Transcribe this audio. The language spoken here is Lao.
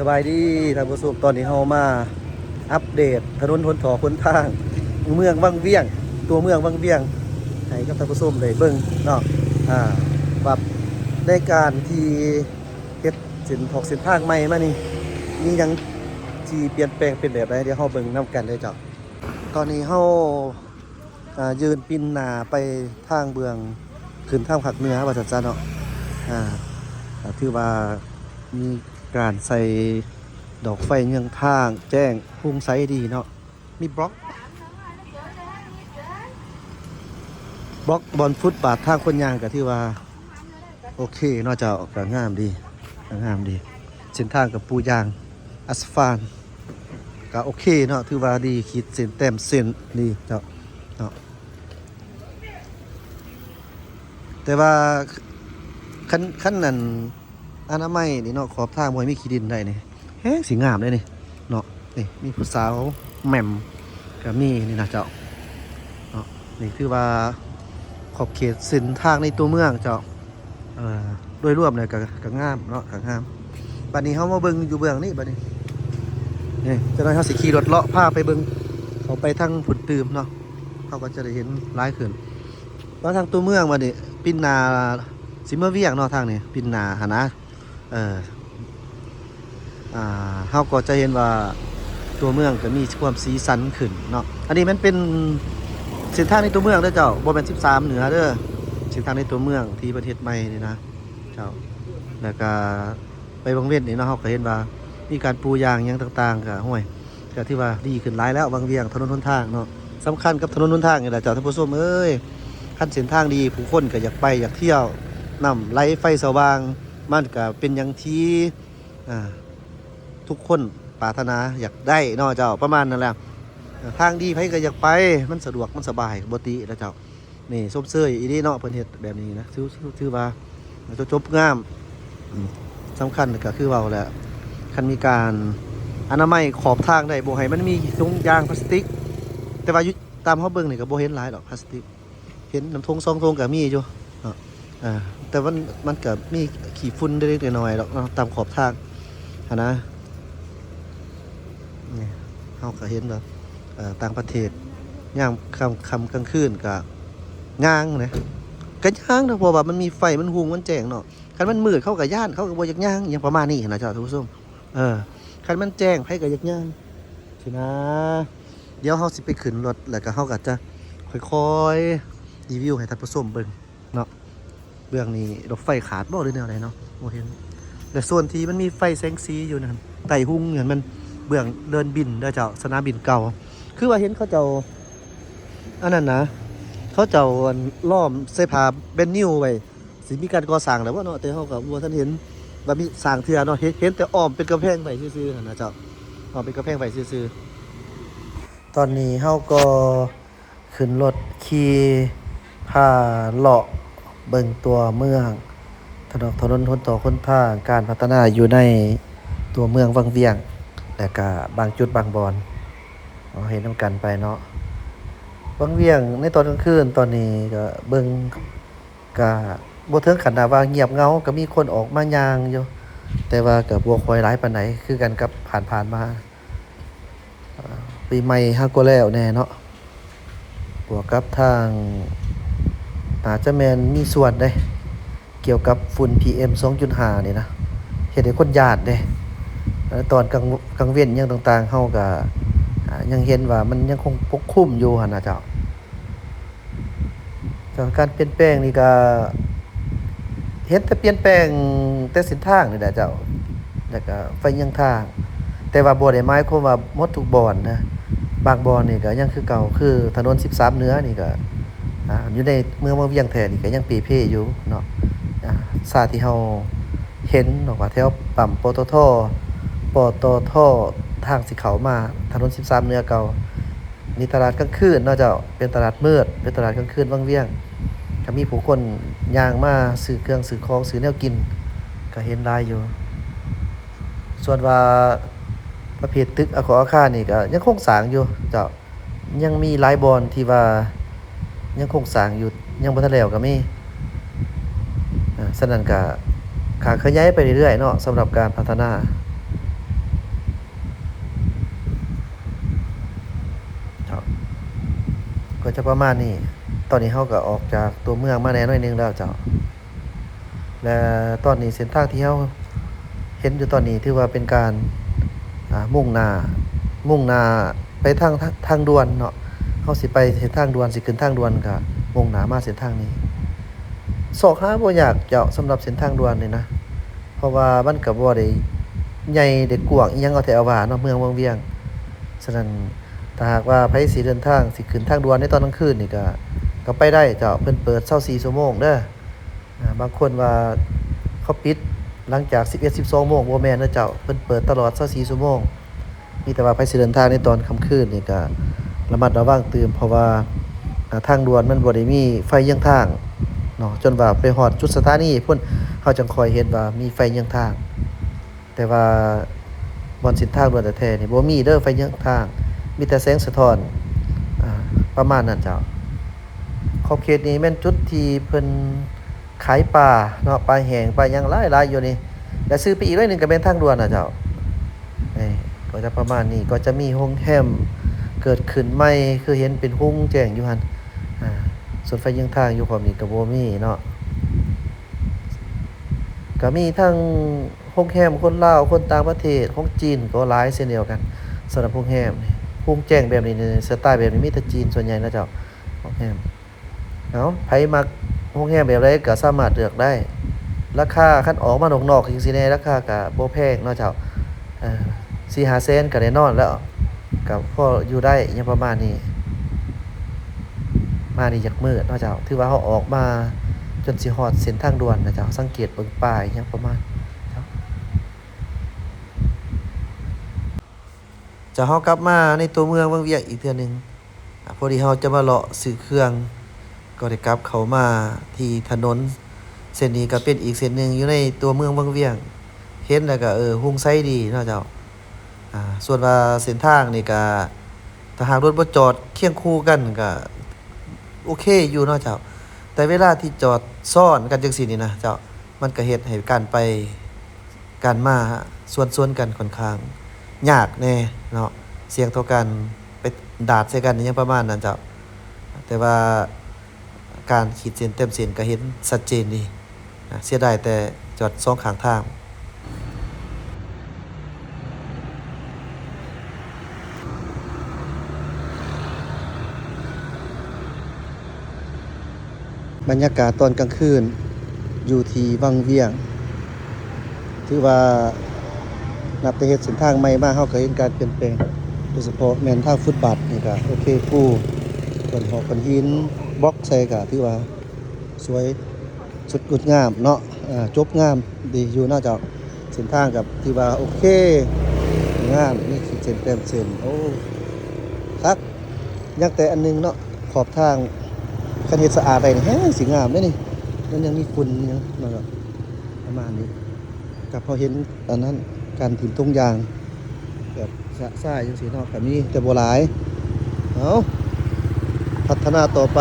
ສະບາຍດີທ່ານຜູ້ຊົມ, ຕອນນີ້ເຮົາມາອັບເດດຖະໜົນຫົນຖອກຫົນທາງເມືອງວັງວຽງ, ຕົວເມືອງວັງວຽງ ໃຫ້ກັບທ່ານຜູ້ຊົມໄດ້ເບິ່ງເນາະ ອ່າ ວ່າໃນການທີ່ເຮັດເສັ້ນຖອກເສັ້ນທາງໃໝ່ມານີ້ ມີຫຍັງທີ່ປ່ຽນແປງເປັນແບບໃດ, ດຽວເຮົາເບິ່ງນຳກັນເດີເຈົ້າ. ຕອນນີ້ເຮົາ ອ່າ ຍື່ນປິ່ນໜ້າໄປທາງເບື້ອງ ຂຶ້ນທາງພາກເໜືອວ່າຊັ້ນຊະເນາະ. ອ່າ ກໍຖືວ່າມີການໃສ່ດອກໄຟເຍືອງທາງ ແຈ້ງຮຸ່ງໃສດີເນາະ, ມີບລັອກ ບລັອກບ່ອນຟຸດບາດທາງຄົນຍ່າງ ກໍຖືວ່າ ໂອເຄເນາະເຈົ້າ, ກໍງາມດີ ກໍງາມດີ. ເສັ້ນທາງກໍປູຢາງອາສຟານ ກໍໂອເຄເນາະ, ຖືວ່າດີ, ຂີດເສັ້ນແຕ້ມເສັ້ນດີເຈົ້າເນາະ. ແຕ່ວ່າຄັນ ຄັນອັນອະນາໄມນີ້ເນາະ, ຂອບທາງບໍ່ໃຫ້ມີຂີ້ດິນໄດ້ນີ້ ແຮງຊິງາມເດ້ນີ້ເນາະ. ນີ້ມີຜູ້ສາວແໝ່ມກໍມີນີ້ນະເຈົ້າເນາະ. ນີ້ຄືວ່າຂອບເຂດເສັ້ນທາງໃນຕົວເມືອງເຈົ້າ, ເອີ ໂດຍລວມແລ້ວກໍ ກໍງາມເນາະ, ກໍງາມ. ບັດນີ້ເຮົາມາເບິ່ງຢູ່ເບື້ອງນີ້ບັດນີ້, ນີ້ ຈັກໜ້ອຍເຮົາຊິຂີ່ລົດເລາະພາໄປເບິ່ງ ເຂົ້າໄປທາງພຸ້ນຕື່ມເນາະ, ເຮົາກໍຈະໄດ້ເຫັນຫຼາຍຂຶ້ນ. ມາທາງຕົວເມືອງບັດນີ້, ປິ່ນໜ້າຊິເມືອງວຽງເນາະ, ທາງນີ້ປິ່ນໜ້າຫັ້ນນະ. ເອີ ອ່າ ເຮົາກໍຈະເຫັນວ່າຕົວເມືອງກໍມີຄວາມສີສັນຂຶ້ນເນາະ. ອັນນີ້ມັນເປັນເສັ້ນທາງໃນຕົວເມືອງເດີເຈົ້າ, ບໍ່ແມ່ນສິບສາມເໜືອເດີ, ເສັ້ນທາງໃນຕົວເມືອງທີ່ເພິ່ນເຮັດໃໝ່ນີ້ນະເຈົ້າ. ແລ້ວກໍໄປວັງວຽງນີ້ເນາະ, ເຮົາກໍເຫັນວ່າມີການປູຢາງຫຍັງຕ່າງໆ ກໍ ຫ້ວຍ ກໍຖືວ່າດີຂຶ້ນຫຼາຍແລ້ວ ວັງວຽງ, ຖະໜົນຫົນທາງເນາະ. ສຳຄັນກັບຖະໜົນຫົນທາງນີ້ແຫຼະເຈົ້າທ່ານຜູ້ຊົມເອີຍ, ຄັນເສັ້ນທາງດີ ຜູ້ຄົນກໍຢາກໄປຢາກທ່ຽວ, ນ້ຳໄຫຼໄຟສະຫວ່າງ, ມັນກໍເປັນຫຍັງທີ່ ອ່າ ທຸກຄົນປາດຖະໜາຢາກໄດ້ເນາະເຈົ້າ, ປະມານນັ້ນແຫຼະ. ເອີ ທາງດີໃຜກໍຢາກໄປ, ມັນສະດວກ ມັນສະບາຍ, ບໍ່ຕິແລ້ວເຈົ້າ. ນີ້ຊົມເຊີຍອີ່ຫຼີເນາະ, ເພິ່ນເຮັດແບບນີ້ນະ ຖື ຖືວ່າຈະຈົບງາມ. ອືມ ສຳຄັນກໍຄືເວົ້າແຫຼະ, ຄັນມີການອະນາໄມຂອບທາງໄດ້, ບໍ່ໃຫ້ມັນມີຖົງຢາງພລາສຕິກ, ແຕ່ວ່າຢູ່ຕາມເຮົາເບິ່ງນີ້ກໍບໍ່ເຫັນຫຼາຍດອກພລາສຕິກ. ເຫັນນຳຖົງສອງຖົງກໍມີຢູ່ເນາະ, ອ່າ ແຕ່ມັນ ມັນກໍມີຂີ້ຝຸ່ນເລັກໆນ້ອຍໆດອກເນາະ ຕາມຂອບທາງຫັ້ນນະ. ນີ້ເຮົາກໍເຫັນວ່າ ເອີ ຕ່າງປະເທດຍາມຄ່ຳ ຄ່ຳກາງຄືນກໍຍ່າງນະ, ກໍຍ່າງນະ ເພາະວ່າມັນມີໄຟ ມັນຮຸ່ງ ມັນແຈ້ງເນາະ. ຄັນມັນມືດເຂົາກໍຢ້ານ, ເຂົາກໍບໍ່ຢາກຍ່າງ ອີ່ຫຍັງປະມານນີ້ນະເຈົ້າທ່ານຜູ້ຊົມ. ເອີ ຄັນມັນແຈ້ງ ໃຜກໍຢາກຍ່າງຊີ້ນະ. ດຽວເຮົາຊິໄປຂຶ້ນລົດ ແລ້ວກໍເຮົາກໍຈະຄ່ອຍໆຣີວິວໃຫ້ທ່ານຜູ້ຊົມເບິ່ງເນາະ. ເບື້ອງນີ້ລົດໄຟຂາດບໍ່ ຫຼືແນວໃດເນາະ, ບໍ່ເຫັນ. ແລະ ສ່ວນທີ່ມັນມີໄຟແສງສີຢູ່ນັ້ນ ໃຕ້ຮຸ່ງນັ້ນ ມັນເບື້ອງເດີ່ນບິນເດີເຈົ້າ, ສະໜາມບິນເກົ່າ. ຄືວ່າເຫັນເຂົາເຈົ້າ ອັນນັ້ນນະ, ເຂົາເຈົ້າ ອັນ ລ້ອມໃສ່ຜ້າແບນນິວໄວ້. ຊິມີການກໍ່ສ້າງແລ້ວບໍ່ເນາະ, ແຕ່ເຮົາກໍບໍ່ທັນເຫັນວ່າມີສ້າງເທື່ອເນາະ, ເຫັນ ເຫັນແຕ່ອ້ອມເປັນກຳແພງໄວ້ຊື່ໆຫັ້ນນະເຈົ້າ, ອ້ອມເປັນກຳແພງໄວ້ຊື່ໆ. ຕອນນີ້ເຮົາກໍຂຶ້ນລົດຂີ່ພາເລາະເບິ່ງຕົວເມືອງ, ຖະໜົນ ຖະໜົນຫົນຕອກຫົນທາງ, ການພັດທະນາຢູ່ໃນຕົວເມືອງວັງວຽງ ແລະກະບາງຈຸດບາງບ່ອນ ເຮົາເຫັນນຳກັນໄປເນາະ. ວັງວຽງໃນຕອນກາງຄືນຕອນນີ້ກະເບິ່ງ ກະບໍ່ເຖິງຂະໜາດວ່າງຽບເຫງົາ, ກະມີຄົນອອກມາຍ່າງຢູ່ ແຕ່ວ່າກະບໍ່ຄ່ອຍຫຼາຍປານໃດ ຄືກັນກັບຜ່ານໆມາ. ອ່າ ປີໃໝ່ຫາກໍແລ້ວແດ່ເນາະ, ບວກກັບທາງ ໜ້າຈະແມ່ນມີສ່ວນເດ້ ກ່ຽວກັບຝຸ່ນ ພີເອັມ ສອງຈຸດຫ້າ ນີ້ນະ, ເຮັດໃຫ້ຄົນຢ້ານເດ້. ເອີ ຕອນກາງ ກາງເວັນຫຍັງຕ່າງໆ ເຮົາກະ ອ່າ ຍັງເຫັນວ່າມັນຍັງຄົງປົກຄຸມຢູ່ຫັ້ນນະເຈົ້າ. ການປ່ຽນແປງນີ້ກະເຫັນແຕ່ປ່ຽນແປງແຕ່ເສັ້ນທາງນີ້ແຫຼະເຈົ້າ, ແລ້ວກະໄຟເຍືອງທາງ, ແຕ່ວ່າບໍ່ໄດ້ໝາຍຄວາມວ່າໝົດທຸກບ່ອນນະ, ບາງບ່ອນນີ້ກະຍັງຄືເກົ່າ, ຄືຖະໜົນສິບສາມເໜືອນີ້ກະ ອ່າ ຢູ່ໃນເມືອງວັງວຽງແທ້ນີ້ກະຍັງເປ່ເພຢູ່ເນາະ. ອ່າ ຊາກທີ່ເຮົາເຫັນເນາະ ວ່າແຖວປ້ຳ ປຕທ ປຕທ ທາງຊິເຂົ້າມາຖະໜົນສິບສາມເໜືອເກົ່າ ນີ້ຕະຫຼາດກາງຄືນເນາະເຈົ້າ, ເປັນຕະຫຼາດມືດ, ເປັນຕະຫຼາດກາງຄືນວັງວຽງ, ກໍມີຜູ້ຄົນຍ່າງມາຊື້ເຄື່ອງຊື້ຂອງ ຊື້ແນວກິນ ກໍເຫັນຫຼາຍຢູ່. ສ່ວນວ່າປະເພດຕຶກອາຄອງອາຄານນີ້ກໍຍັງຄົງສ້າງຢູ່ເຈົ້າ, ຍັງມີຫຼາຍບ່ອນທີ່ວ່າຍັງຄົງສ້າງຢູ່ ຍັງບໍ່ທັນແລ້ວກໍມີ. ອາ ສະນັ້ນກໍ ກະຂະຫຍາຍໄປເລື້ອຍໆເນາະ ສຳລັບການພັດທະນາ. ກໍຈະປະມານນີ້. ຕອນນີ້ເຮົາກໍອອກຈາກຕົວເມືອງມາແດ່ໜ້ອຍໜຶ່ງແລ້ວເຈົ້າ ແລະ ຕອນນີ້ເສັ້ນທາງທີ່ເຮົາເຫັນຢູ່ຕອນນີ້ຖືວ່າເປັນການ ອ່າ ມຸ່ງໜ້າ ມຸ່ງໜ້າໄປທາງ ທາງ ທາງດ່ວນເນາະ. ເຮົາຊິໄປເສັ້ນທາງດ່ວນ ຊິຂຶ້ນທາງດ່ວນ ກໍມຸ່ງໜ້າມາເສັ້ນທາງນີ້. ຊອກຫາບໍ່ຍາກເຈົ້າ ສຳລັບເສັ້ນທາງດ່ວນນີ້ນະ ເພາະວ່າມັນກໍບໍ່ໄດ້ໃຫຍ່ໄດ້ກວ້າງອີ່ຫຍັງເອົາແທ້ເອົາວ່າເນາະ ເມືອງວັງວຽງ. ສະນັ້ນ ຖ້າຫາກວ່າໃຜຊິເດີນທາງ ຊິຂຶ້ນທາງດ່ວນໃນຕອນກາງຄືນນີ້ ກໍ ກໍໄປໄດ້ເຈົ້າ. ເພິ່ນເປີດຊາວສີ່ຊົ່ວໂມງເດີ. ອ່າ ບາງຄົນວ່າເຂົາປິດຫຼັງຈາກສິບເອັດ ສິບສອງໂມງ ບໍ່ແມ່ນເດີເຈົ້າ, ເພິ່ນເປີດຕະຫຼອດຊາວສີ່ຊົ່ວໂມງ. ມີແຕ່ວ່າໃຜຊິເດີນທາງໃນຕອນຄ່ຳຄືນນີ້ກໍລະມັດລະວັງຕື່ມ ເພາະວ່າ ອ່າ ທາງດ່ວນມັນບໍ່ໄດ້ມີໄຟເຍືອງທາງເນາະ, ຈົນວ່າໄປຮອດຈຸດສະຖານີພຸ້ນ ເຮົາຈັ່ງຄ່ອຍເຫັນວ່າມີໄຟເຍືອງທາງ. ແຕ່ວ່າບ່ອນເສັ້ນທາງດ່ວນແທ້ໆນີ້ບໍ່ມີເດີໄຟເຍືອງທາງ, ມີແຕ່ແສງສະທ້ອນ ອ່າ ປະມານນັ້ນເຈົ້າ. ຂອບເຂດນີ້ແມ່ນຈຸດທີ່ເພິ່ນຂາຍປາເນາະ, ປາແຫ້ງ ປາຫຍັງຫຼາຍໆຢູ່ນີ້. ແລະ ຊື່ໄປອີກໜ້ອຍໜຶ່ງກໍແມ່ນທາງດ່ວນນະເຈົ້າ. ນີ້ກໍຈະປະມານນີ້, ກໍຈະມີໂຮງແຮມເກີດຂຶ້ນໃໝ່ ຄືເຫັນເປັນຮຸງແຈ້ງຢູ່ຫັ້ນ. ອ່າ ສ່ວນໄຟເຍືອງທາງຢູ່ຂອບນີ້ກໍບໍ່ມີເນາະ. ກໍມີທັງໂຮງແຮມຄົນລາວ ຄົນຕ່າງປະເທດ ຂອງຈີນກໍຫຼາຍເຊັ່ນດຽວກັນ. ສຳລັບໂຮງແຮມນີ້ ໂຮງແຈ້ງແບບນີ້ ສະໄຕແບບນີ້ມີແຕ່ຈີນສ່ວນໃຫຍ່ເນາະເຈົ້າ ໂຮງແຮມ. ເອົາ ໃຜມັກໂຮງແຮມແບບໃດກໍສາມາດເລືອກໄດ້. ລາຄາຄັນອອກມານອກໆຈັ່ງຊີ້ແນ່ ລາຄາກໍບໍ່ແພງເນາະເຈົ້າ. ເອີ ສີ່ຫ້າແສນກໍແນ່ນອນແລ້ວ ກໍພໍຢູ່ໄດ້ ຫຍັງປະມານນີ້. ມານີ້ຢາກມືດເນາະເຈົ້າ, ຖືວ່າເຮົາອອກມາຈົນຊິຮອດເສັ້ນທາງດ່ວນນະເຈົ້າ. ສັງເກດເບິ່ງປ້າຍຫຍັງປະມານ ເຈົ້າ ເຮົາກັບມາໃນຕົວເມືອງວັງວຽງອີກເທື່ອໜຶ່ງ. ອາ ພໍດີເຮົາຈະມາເລາະຊື້ເຄື່ອງ ກໍໄດ້ກັບເຂົ້າມາທີ່ຖະໜົນເສັ້ນນີ້, ກໍເປັນອີກເສັ້ນໜຶ່ງຢູ່ໃນຕົວເມືອງວັງວຽງ. ເຫັນແລ້ວກໍ ເອີ ຮຸ່ງໃສດີເນາະເຈົ້າ. ອ່າ ສ່ວນວ່າເສັ້ນທາງນີ້ກໍ ຖ້າຫາກລົດບໍ່ຈອດຄຽງຄູ່ກັນກໍໂອເຄຢູ່ເນາະເຈົ້າ, ແຕ່ເວລາທີ່ຈອດຊ້ອນກັນຈັ່ງຊີ້ນີ້ນະເຈົ້າ ມັນກໍເຮັດໃຫ້ການໄປ ການມາສວນໆກັນຂ້ອນຂ້າງຍາກແດ່ເນາະ, ສ່ຽງຕໍ່ການໄປດາດໃສ່ກັນ ອີ່ຫຍັງປະມານນັ້ນເຈົ້າ. ແຕ່ວ່າການຂີດເສັ້ນແຕ້ມເສັ້ນກໍເຫັນຊັດເຈນດີ. ອາ ເສຍດາຍແຕ່ຈອດສອງຂ້າງທາງ. ບັນຍາກາດຕອນກາງຄືນຢູ່ທີ່ວັງວຽງ ຖືວ່ານັບແຕ່ເຮັດເສັ້ນທາງໃໝ່ມາ ເຮົາກໍເຫັນການປ່ຽນແປງ, ໂດຍສະເພາະແມ່ນທາງຟຸດບາດນີ້ກໍໂອເຄ, ປູກ້ອນຫອກກ້ອນຫີນບລັອກໃສ່ ກໍຖືວ່າສວຍ ສຸດງົດງາມເນາະ, ເອີ ຈົບງາມດີຢູ່ເນາະເຈົ້າ. ເສັ້ນທາງກໍຖືວ່າໂອເຄ ງາມ, ມີຂີດເສັ້ນແຕ້ມເສັ້ນ ໂອ້ ຄັກ. ຍັງແຕ່ອັນໜຶ່ງເນາະ ຂອບທາງ ຄັນເຮັດສະອາດໄດ້ນີ້ແຮງຊິງາມເດ້ນີ້, ມັນຍັງມີຝຸ່ນຫຍັງເນາະ ປະມານນີ້. ກັບເຮົາເຫັນອັນນັ້ນ ການຖິ້ມຖົງຢາງ ແບບຊະຊາຍຈັ່ງຊີ້ເນາະ ກໍມີແຕ່ບໍ່ຫຼາຍ. ເອົາ ພັດທະນາຕໍ່ໄປ.